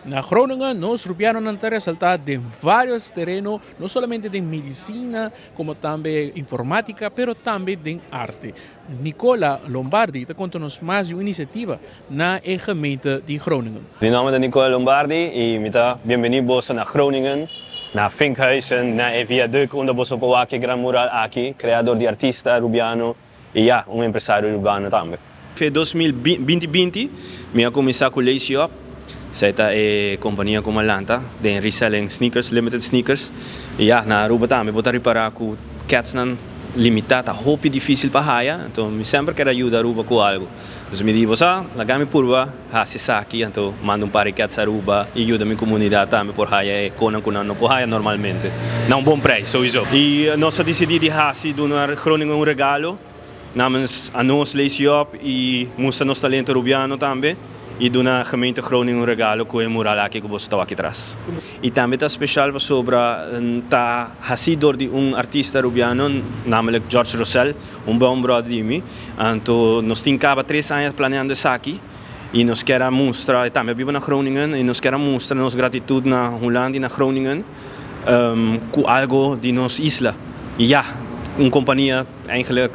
Na Groningen nos Rubianonan ta resalta den varios tereno, no solamente den medicina, como tambe informatica, pero tambe den arte. Nicola Lombardi ta conta nos mas di un iniciativa na e gemeente di Groningen. Mi nomber ta Nicola Lombardi y mi ta bienbeni boso na Groningen, na Vinkhuizen, na e viaduct unda boso por wak e gran mural aki, crea dor di artista Rubiano y ya, un empresario Rubano tambe. Fe 2020 mi a cuminsa cu Lazy Up, esey ta e compania cu mi a lanta den reselling sneakers, limited sneakers. Y ya, na Aruba tambe bo ta ripara cu ketsnan limita ta hopi dificil pa haya, anto mi semper kier a yuda Aruba cu algo. Entonces mi di, bo sa, laga mi purba haci esaki, anto manda un par di kets Aruba y yuda mi comunidad tambe por haya e conan cu nan no por haya normalmente, na un bon prijs sowieso. Y nos a dicidi di haci duna Groningen un regalo namens anos Lazy Up y mustra nos talento Rubiano tambe y duna gemeente Groningen un regalo cu e mural aki cu boso ta wak atras. Y tambe ta special pasobra ta haci door di un artista Rubiano, namelijk George Rosell, un bon brother di mi. Anto nos tin caba 3 aña planeando esaki y nos kier a mustra, e tambe a biba na Groningen, y nos kier a mustra nos gratitud na Hulanda y na Groningen cu algo di nos isla. Y ya, un compania eigenlijk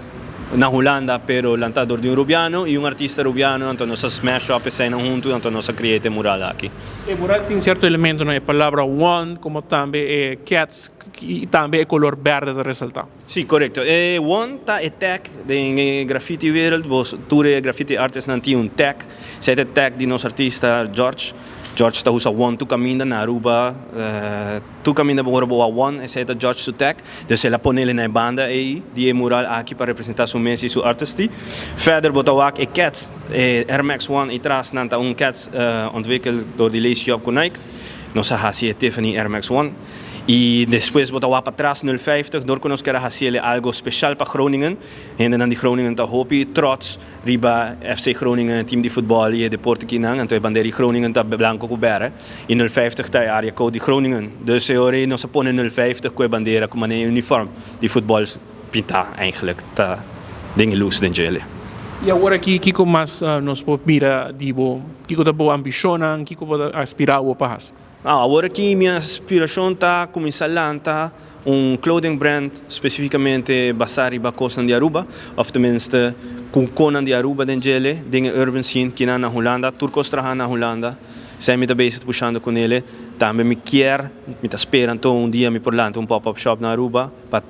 na Hulanda, pero lanta door di un Rubiano y un artista Rubiano, anto nos a smash up esena hunto, anto nos a crea e mural aki. E mural tin cierto elemento, no? E palabra "one", como tambe e kets y tambe e color berde ta resalta. Si, corecto. E "one" ta e tag den graffiti wereld, bos tur graffiti artists nan tin un tag. Esey ta e tag di nos artista George. George ta usa "one" tur caminda na Aruba, tur caminda bo ora bo "one", esey ta George su tag. Dus el a pone na banda ey di e mural aki pa representa su mes y su artistry. Verder bo ta wak e kets, e Air Max One y tras nan ta un kets ontwikkeld door di Lazy Up cu Nike. Nos a haci e Tiffany Air Max One. Y despues bo ta wak patras 050, door cu nos kier haci algo special pa Groningen. Hendenan di Groningen ta hopi trots riba FC Groningen, team di futbol y deporte aki nan, anto e bandera di Groningen ta blanco cu berde. Y 050 ta area code di Groningen. Dus ora nos a pone 050 cu e bandera como un uniform di futbol pinta eigenlijk ta den luz den dje. Y awor aki, kico mas nos por mira di bo, kico ta bo ambicion, kico bo ta aspira pa haci? Ah, awor aki mi aspiracion ta cuminsa lanta un clothing brand specificamente basa riba cos di Aruba, of tenminste cu cos di Aruba den dje, den urban scene aki na Hulanda, tur cos traha na Hulanda. Esey mi ta bezig pushando cu ne. Tambe mi kier, mi ta sperando un dia mi por lanta un pop-up shop na Aruba pa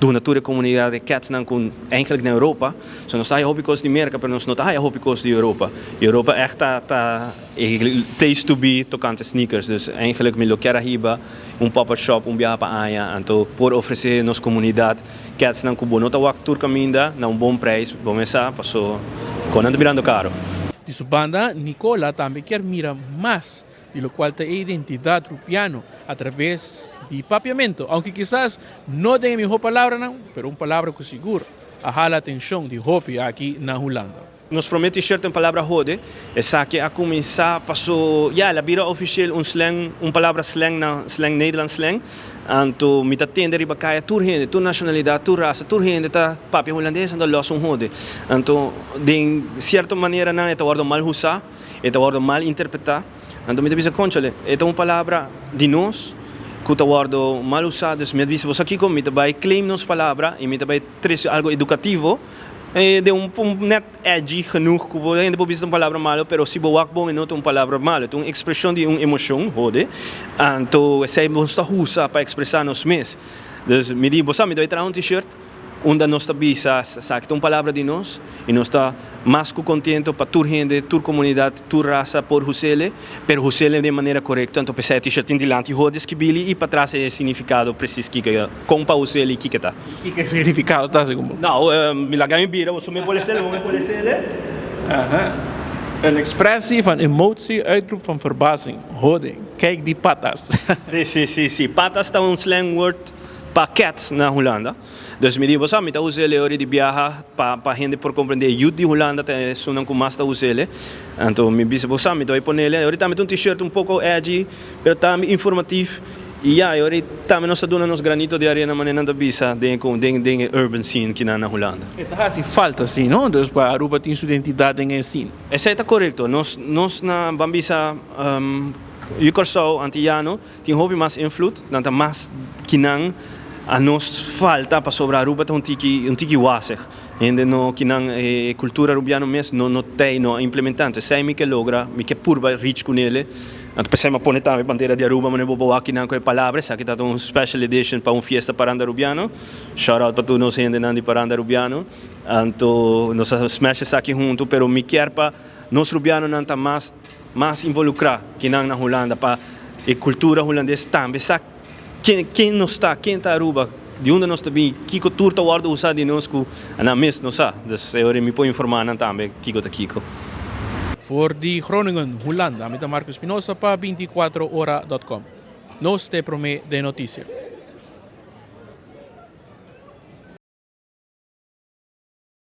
duna tur e comunidad kets nan cu eigenlijk na Europa. So nos ta hopi cos di Merca, pero nos no ta hopi cos di Europa. Europa echt ta e place to be tocante sneakers. Dus eigenlijk mi lo kier hiba un pop-up shop un biaha pa aña, anto por ofrece nos comunidad kets nan cu bo no ta wak tur caminda na un bon prijs, bon mesa, paso cos nan ta birando caro. Di su banda, Nicola tambe kier mira mas di locual ta e identidad Rubiano a traves di papiamento, aunke kisas no tin e miho palabra, no, pero un palabra cu sigur a hala atencion di hopi aki na Hulanda. Nos prome t-shirt un palabra "hode", esaki a cuminsa paso, ja, el a bira official un slang, un palabra slang na slang Nederlands slang. Anto mi ta tende riba caya tur hende, tur nacionalidad, tur rasa, tur hende ta papia Hulandes anto los un "hode". Anto di cierto manera nan e ta wordo mal usa, e ta wordo mal interpreta. Anto mi ta bisa, conchale, e ta un palabra di nos cu ta wordo mal usa, dus mi a bisa, bo kico, mi ta bay claim nos palabra y mi ta bay trece algo educativo, di un net edgy genoeg, cu bo ainda por bisa un palabra malo, pero si bo wak bon, no ta un palabra malo, ta un expresion di un emocion, "hode". Anto esey nos ta usa pa expresa nos mes. Dus mi di, bo sa, mi ta traha un t-shirt unda nos ta bisa, esaki ta un palabra di nos y nos ta mas cu contento pa tur hende, tur comunidad, tur rasa por us'e, pero us'e di manera corecto. Anto p'esey t-shirt tin dilanti "hode" skirbi y patras e significado precies cu con pa us'e y kico ta. Kico e significado ta segun? No, mi laga mi bira, bo mi por les'e, mi por les'e. Aha. Een expressie van emotie, uitroep van verbazing. Hode, kijk die patas. Si. "Patas" ta un slang word pa kets na Hulanda. Dus mi di, bo sa, mi ta us'e ora di biaha pa hende por comprende. Youth di Hulanda ta esunnan cu mas ta us'e. Anto mi bisa, bo sa, mi ta pone awor tambe un t-shirt un poco edgy, pero tambe informativo. Y ja, awor tambe nos ta duna nos granito di arena manera nan bisa den urban scene aki na Hulanda. Ta haci falta, si, no? Dus pa Aruba tin su identidad den e scene. Esey ta corecto. Nos na ban bisa. Yu Kòrsou antiyano tin hopi mas invloed, nan ta mas kinan a nos falta pasobra Aruba ta un tiki un tiki wazig. Hende no kinan e cultura Arubiano mes no no tei no a implementa. Anto esei mi ke logra, mi ke purba reach kunele. Anto p'esei mi a pone tambe bandera di Aruba manera bo por wak kinan ku e palabra. Esaki ta un special edition pa un fiesta Paranda Arubiano. Shout out pa tur nos hendenan di Paranda Arubiano. Anto nos a smash esaki hunto pero mi kier pa nos Rubianonan ta mas mas involucra kinan na Hulanda pa e cultura Hulandes tambe sa ken ken nos ta, ken ta Aruba, di unda nos ta bin, kico tur ta wordo usa di nos cu nan mes no sa. Dus e ora mi por informa nan tambe kico ta kico. For di Groningen, Hulanda, mi ta Marco Espinosa pa 24ora.com. Nos ta e prome den noticia.